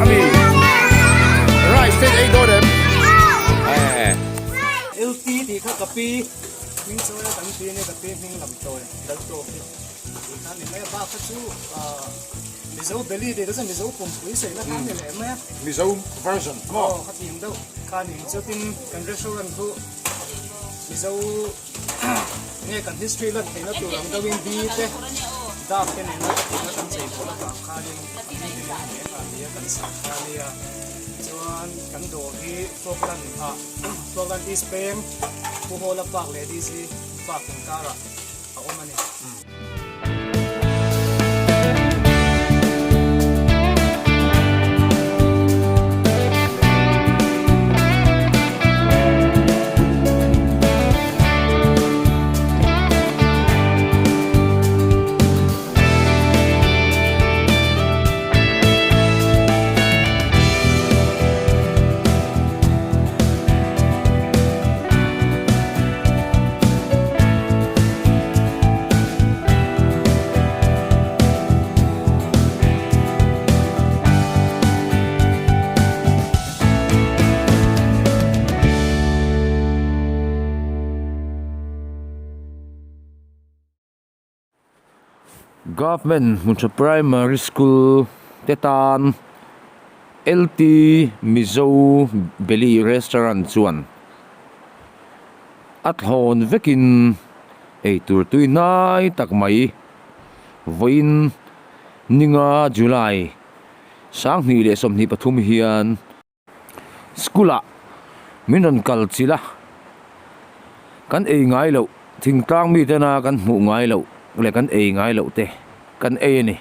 ami? Rice te in ei dawn em? Eh. LT tih kha ka pi hming chawi a kan ti ania ka pi hming lam tawi dal tawk hi tih kha ni mai a bak kha chu Mizo Belly tih te chuan Mizo pumpui sawi na kha a ni leh mai a. Mizo version maw? Aw khatiang deuh kha a ni chutin kan restaurant chu Mizo Nge kan history lan theihna tur ang deuhin di te dap te nena tina kan chei pawl avang khanin a hming te nen hle kha a ni a kan sak kha a nia chuan kan dawr hi Falkland ah Falkland East peng Pu Hawla Park leh DC Park inkarah a awm a ni. Government Hmunṭha Primary School te tan LT Mizo Belly Restaurant chuan a thlawn vekin eitur tui hnai tak mai vawiin ninga July 2023 hian school ah min rawn kal chilh a kan ei ngai loh thingtlang mi tena kan hmuh ngai loh leh kan ei ngai loh te kan ei a ni.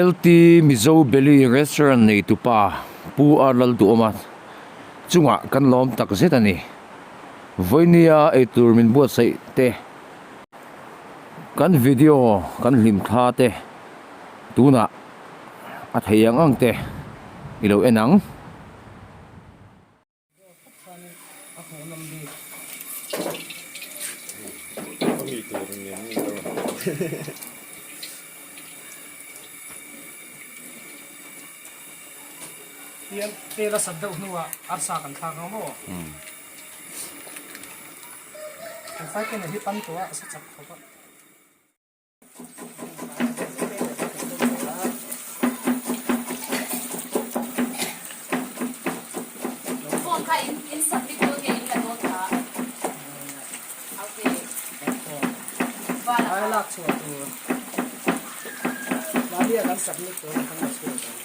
LT Mizo Belly Restaurant neitupa Pu R Lalduhawma chungah kan lawm tak zet a ni. Vawinia eitur min buatsaih te, kan video kan hlim thla te tunah a thei ang ang te i lo en ang. Tel a sat deuh hnuah arsa kan thlak ang maw? Kan fai ken hi pan tawh a, a sa chak khawp a. Lak chhuah tur mahni a kan submit tur kan la chhuak ang.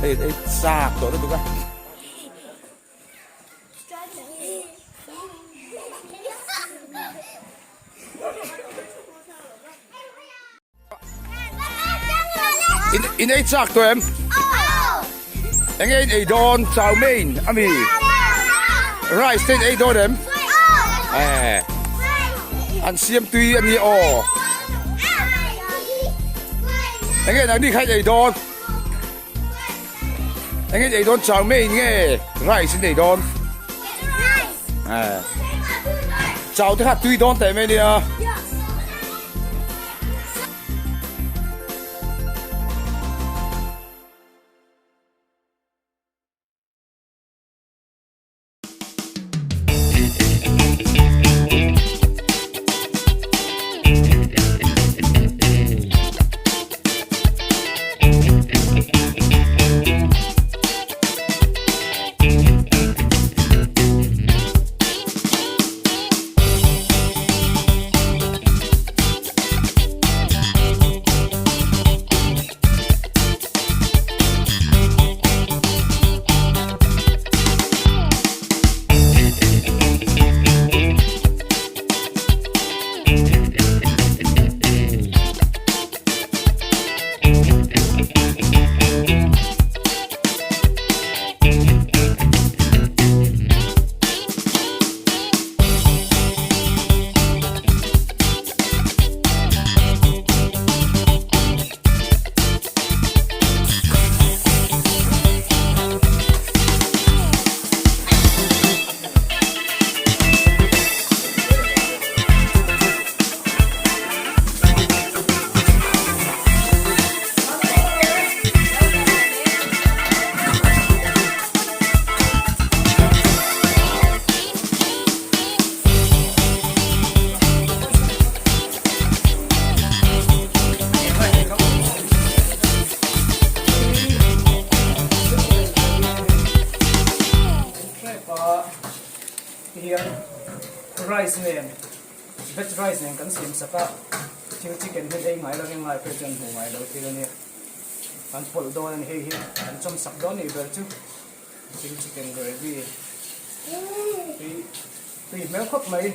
Hei ei chak tawh lutuk a. In in ei chak tawh em? Enge in ei dawn chow mein a mi? Rice te in ei dawn em? Eh. An siam tui a nia aw. Enge nangni kha in ei dawn? Enge in ei dawn chow mein nge rice in ei dawn? Eh. Chow te kha tui dawn teh mai nia. Hian rice nen veg rice nen kan siam sak a thil chicken hi ei ngai lo englai pawh chuan hmuh ngai lo thil a nia kan pawlh dawn a ni hei hi kan chawm sak dawn a nih ber chu. Chilli chicken gravy tui tui hmel khawp mai.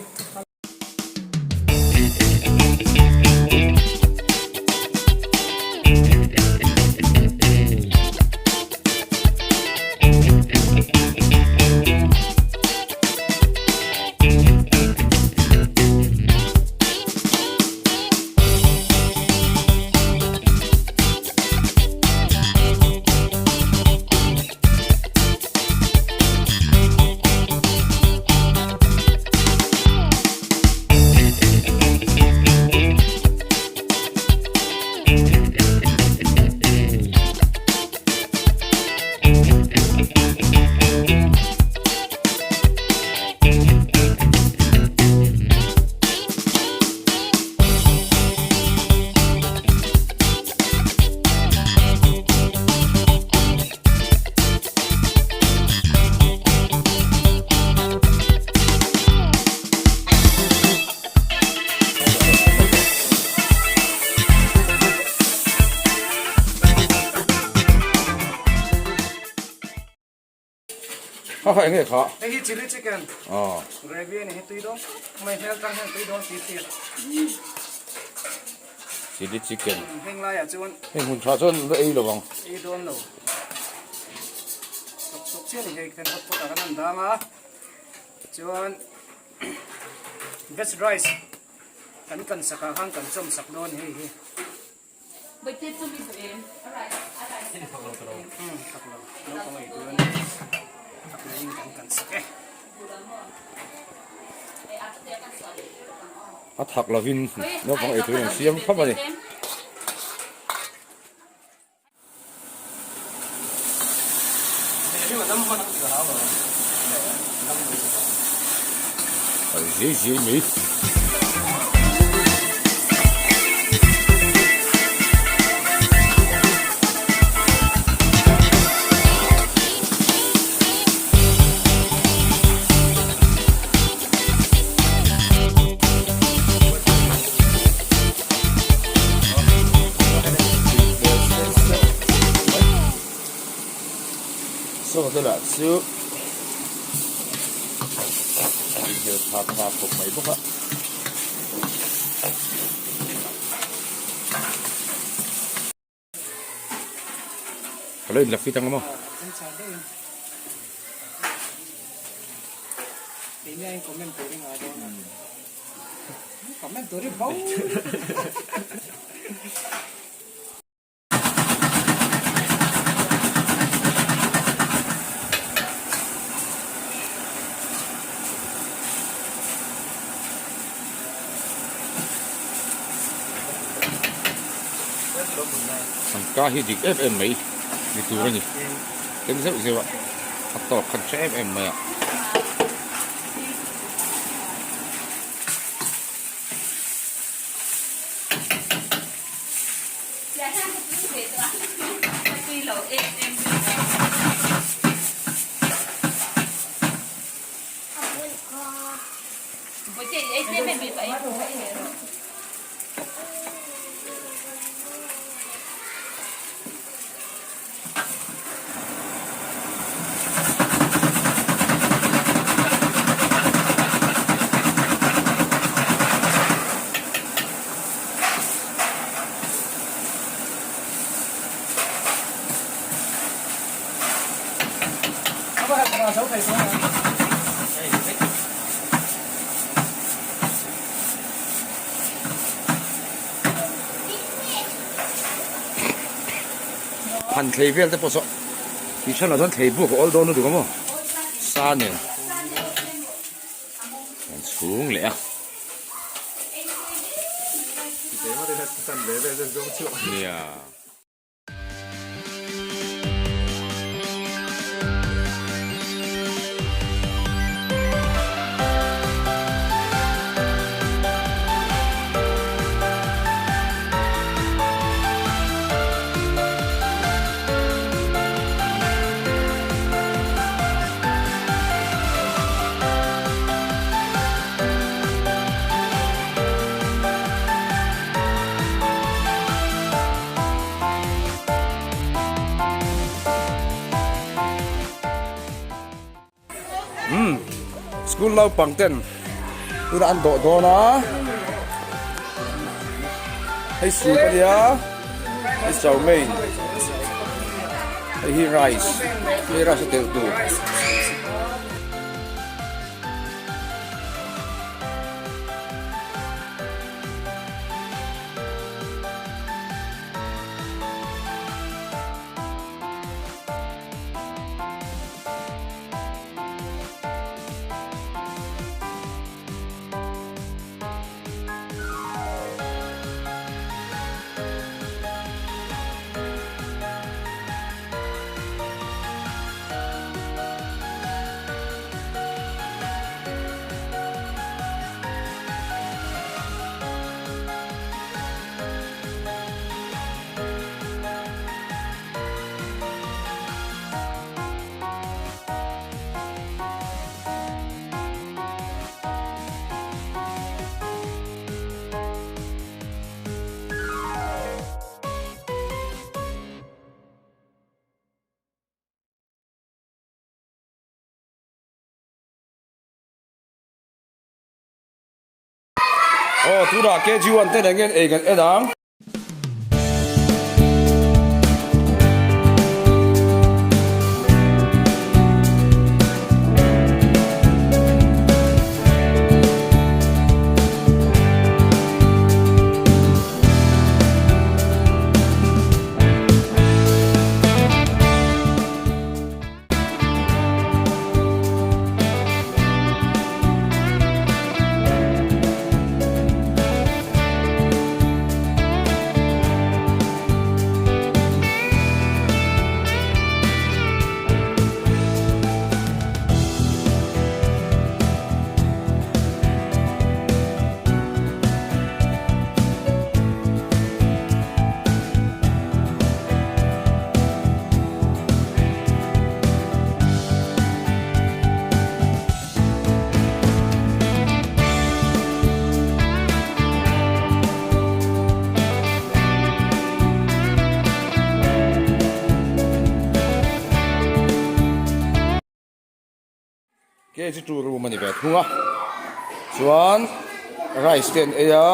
Kha kha enge kha? Hei hi chilli chicken. Gravy a ni hi tui dawn khawp mai hmel tang hian tui dawn tih hriat. Chilli chicken. Heng laiah chuan. Heng hun tha chuan la ei lo ang. Ei dawn lo. Sawk sawk chiah a ni hei then hot pot ah kan han dang a. Chuan veg rice kan kan sak ah khan kan chawm sak dawn hei hi. Thak lo naupang ei tur a ni. Thak lo in kan kan sak e. A thak lovin naupang ei turin an siam thlap a ni. Zui zui mai. Saw te lah chu inhel tha tha khawp mai bawk a. Ka lo inla fit ang maw? Tangka hi dik em em mai ni tur a ni tlem zeuh zeuh a a tawk khan hre em em mai a. Phan thlei vel te pawh saw tih hran ah chuan thlei buk a awl dawn lutuk a maw sa nen an chhung leh a. Nia. Umm school naupang ten tunah an dawh dawn a hei soup a nia hei chow mein hei hi rice hei rice a telh tur. Aw tunah KG1 te nen ngen ei kan en ang. Kg two room a ni ve thung a chuan rice te an ei a.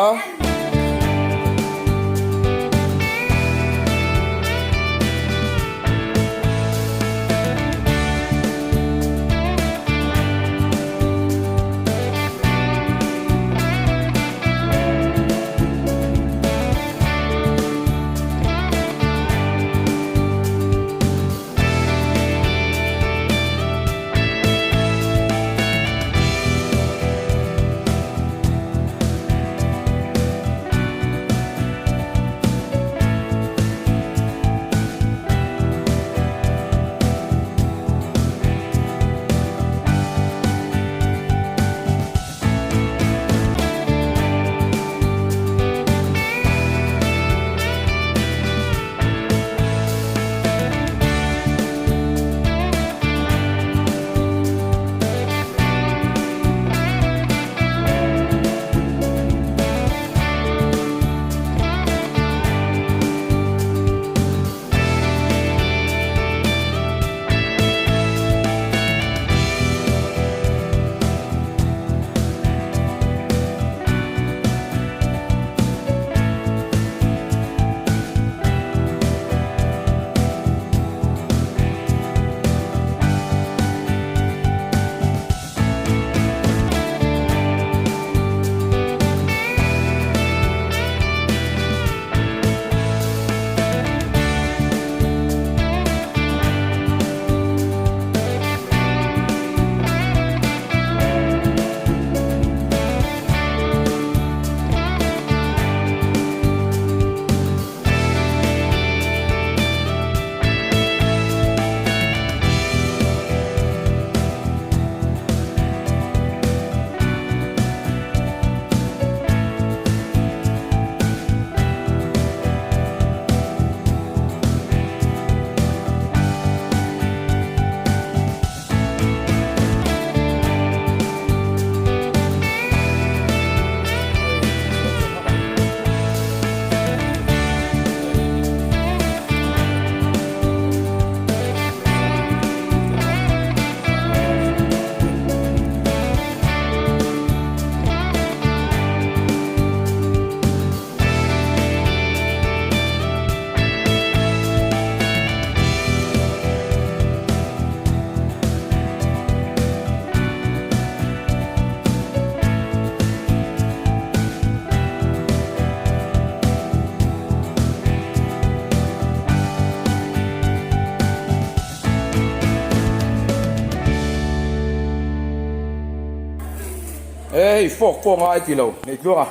Hei fork pawh ngai ti lo nei tluang a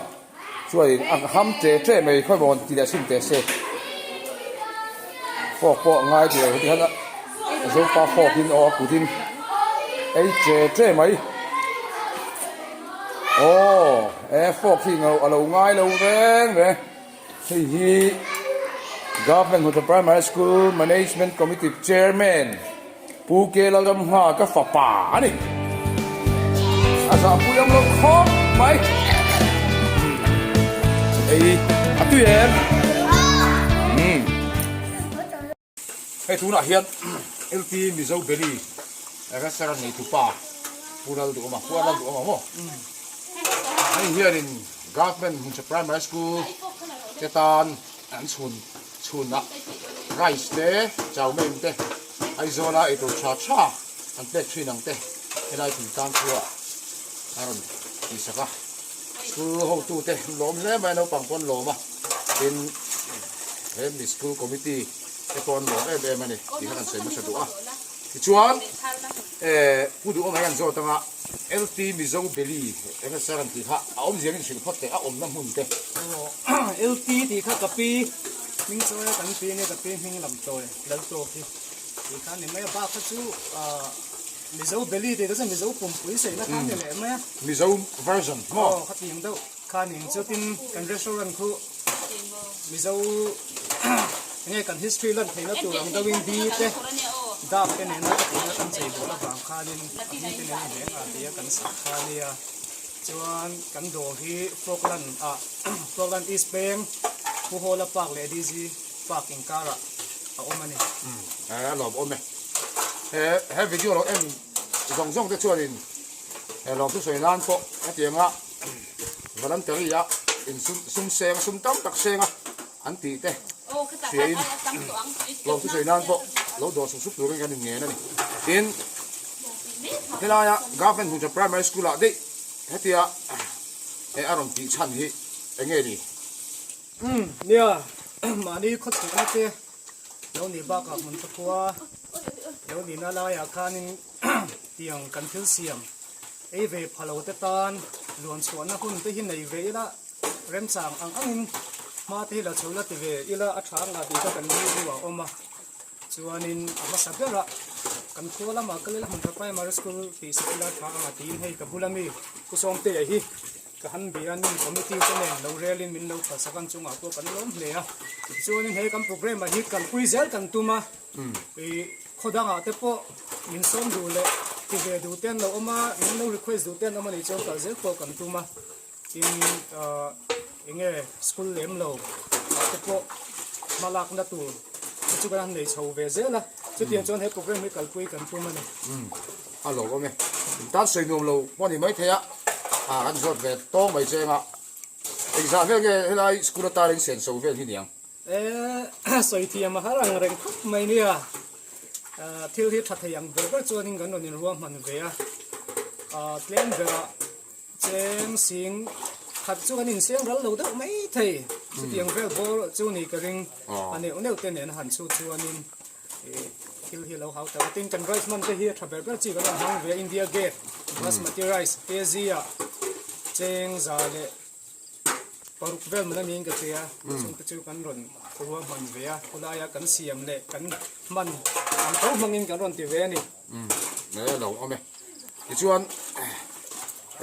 chuanin a ham che che mai khawi maw ti leh sin teh se fork pawh ngai ti lo heti hian a zopa fork in aw a kut in ei che che mai aw e fork hi a lo ngai lo reng reng. Hei hi Government Hmuhthla Primary School Management Committee Chairman Pu K Lalramngha ka fapa a ni. A zahpui ang lo khawp mai. Ei a tui em? Hei tunah hian LT Mizo Belly restaurant neitu pa Pu Lalduhawma, Pu Lalduhawma maw? Hei hianin Government Hmunchhe Primary School te tan an chhun chhunah rice te, chow mein te, Aizawla eitur tha tha an pek thin ang te helai thingtlang khuaah a rawn tihsak a. School hotute an lawm hle mai a, naupang pawh an lawm a, tin he mi school committee te pawh an lawm em em a ni tih kha kan sawi hmasa duh a. Tichuan eh Pu Duhawma hian zawt anga LT Mizo Belly MSR an tih kha a awmzia in hrilh phawt teh a awmna hmun te. Aw LT tih kha ka pi hming chawi a kan pi nia ka pi hming lam tawi Laltawk hi tih kha a ni mai a bak kha chu ah Mizo Belly tih kha chu Mizo pumpui saihna kha a ni leh mai a. Mizo version maw? Aw khatiang deuh kha ning chu tin kan restaurant khu Mizo enge kan history lan theihna tur ang deuhin di te dap te nena ka tihna kan chei bawl avang khanin a di te nen a hleng a tia kan sak kha nia chuan kan dawr hi Falkland ah Falkland East peng Pu Hawla Park leh DG Park inkarah a awm a ni. A lawmawm e. He he video lo en zawng zawng te chuanin he lawm thusawi nan pawh hetianga voluntary a in sum sum seng sum tam tak seng a an tih te hriain lawm thusawi nan pawh lo dawr sup sup turin kan inngen a ni. Tin, helaia Government Hmunṭha Primary School ah daih hetia he a rawn tih chhan hi eng nge ni? Umm nia, mahni khawchhukna te lo nih bakah hmun thla khua lo nihna laiah khanin tiang kan thil siam ei ve pha lo te tan luan chhuahna hun te hi nei ve ila remchang ang angin hma te hi la chho la ti ve ila a tha ang a tih kha kan rilru a awm a chuanin a hmasa berah kan khua lamah kal ila hmun tha primary school tih sak ila tha ang a tiin hei ka bula mi Pu Sawmtea hi ka han bia a nin committee te nen lo relin min lo phalsak ang chungah pawh kan lawm hle a chuanin he kan programme ah hi kalpui zel kan tum a Ih khaw dangah te pawh min sawm duh leh ti ve duh te an lo awm a, min lo request duh te an awm a nih chuan kal zel pawh kan tum a, tin ah eng nge school lem lo ah te pawh hma lakna tur te chu kan han nei chho ve zel a, chutiang chuan he programme hi kalpui kan tum a ni. Umm a lo awm e, in tan sawi nuam lo pawh a ni maithei a, ah kan zawt ve tawng mai cheng a, engzah vel nge helai school atan in senso vel hi niang? E sawi thiam a har ang reng khawp mai nia. Thil hi tha thei ang ber ber chuanin kan rawn inruahman ve a. Tlem berah cheng sing khat chu kan inseng ral lo deuh mai thei. Chutiang vel bawr chu ni ka ring a neuh neuh te nen a han chhut chuanin thil hi a lo hau tak a. Tin kan rice man te hi a tha ber ber chi kan rawn hmang ve a India Gate Basmati rice kg ah cheng za leh Paruk vel man a niin ka hria, chung te chu kan rawn ruahman ve a, khawlaia kan siam leh kan hman ang tho hmangin kan rawn ti ve a ni. Umm, e lo awm e. Tichuan,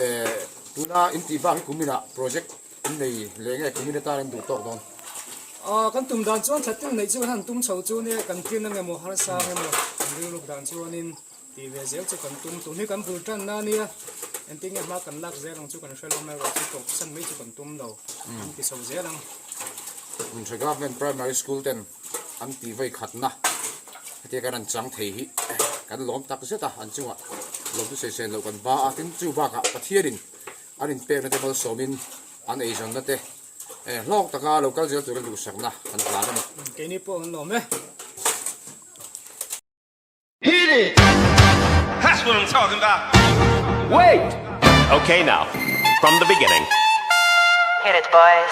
eh, tuna in tih bak hi kuminah project in nei leh nge kumin atan in duh tawk dawn? Aw, kan tum dan chuan thatin neih chu kan han tum chho chu nia, kan tlin ang emaw harsa ang emaw kan rilruk dan chuanin Tih ve zel chu kan tum tun hi kan bul tan na nia engtin nge hma kan lak zel ang chu kan hre lo mai erawh chu tawp san mai chu kan tum lo an ti chho zel ang. Hmunhre Government Primary School ten an tih vei khatna hetia kan an chang thei hi kan lawm tak zet a, an chungah lawmtu sawisel loh kan ba a, tin chu bakah Pathianin an inpekna te malsawmin an eizawnna te hlawk taka lo kal zel turin duhsakna an hlan a ni. Keini pawh an lawm e. Hit it! That's what I'm talking about. Wait! Okay, now, from the beginning. Hit it, boys.